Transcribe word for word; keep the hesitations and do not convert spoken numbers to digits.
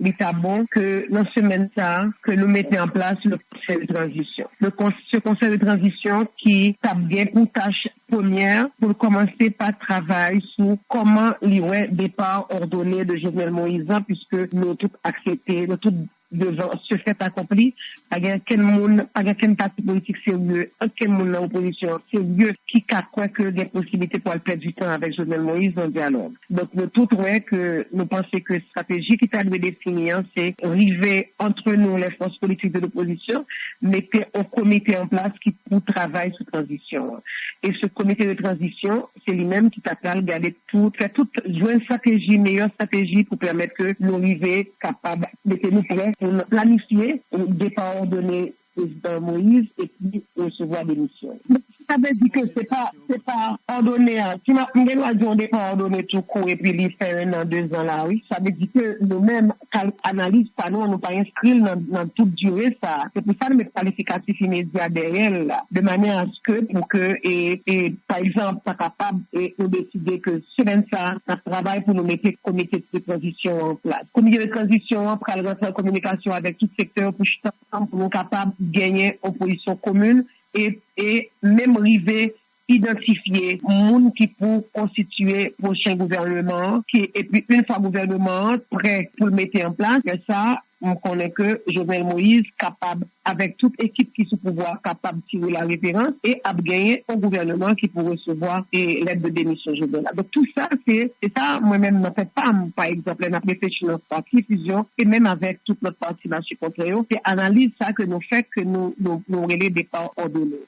li ta bon ke nan semèn sa a, ke nou mete an plas le konsèy de tranzisyon. Le kons- ce conseil de transition ki t ap gen pou tach premyè pou l kòmanse pa travay sou kòman li wè depa òdone de Jovenel Moïse lan, puiske nou tout aksepte, nou tout devan se fèt akonpli. Pa gen kenn moun, pa gen kenn pati politik serye, ankenn moun nan opozisyon an serye ki ka kwè ke gen posiblite pou al pèdi tan avèk Jovenel Moïse nan dyalòg. Donk, nou tout wè ke nou panse ke estrateji ki ta dwe defini an, se rive antre nou, les forces politiques de l'opposition, mete yon komite an plas ki pou travay sou tranzisyon an. E se komite de tranzisyon, se li menm ki ta pral gade tout, fè tout, jwenn estrateji, meyè estrateji pou pèmèt ke nou rive kapab mete nou prè pou n planifye yon depa òdone prezidan Moïse epi resevwa demisyon. Sa vle di ke se pa, se pa òdone a. Si m ap, m gen dwa di yon depa òdone tou kou epi li fè en an, de zan la, wi. Sa vle di ke nou menm, kal-, analiz pa nou, nou pa enskri l nan, nan tout dire sa. Se pou sa nou met kalifikatif imedya dèyè l la. De manyè aske pou ke, e, e, pa egzanp, sa kapab, e, nou deside ke semèn sa a, n ap travay pou nou mete komite de tranzisyon an plas. Komite de tranzisyon an pral rantre an kominikasyon avèk tout sektè yo pou chita ansanm pou nou kapab genyen yon pozisyon komin e, e menm rive idantifye moun ki pou konstitye pwochen gouvèneman an, ki, epi yon fwa gouvèneman an prè pou l mete an plas, lè sa a, m konnen ke Jovenel Moïse kapab, avèk tout ekip ki sou pouvwa, kapab tire la referans e ap genyen yon gouvèneman ki pou resevwa e lèt de demisyon Jovenel la. Donk, tou sa, se, se sa, mwen menm, nan tèt pa m, pa egzanp, lè n ap reflechi nan pati Fusion, e menm avèk tout lòt pati Mache Kontrè yo, se analiz sa ke nou fè, ke nou, nou, nou rele depa òdone.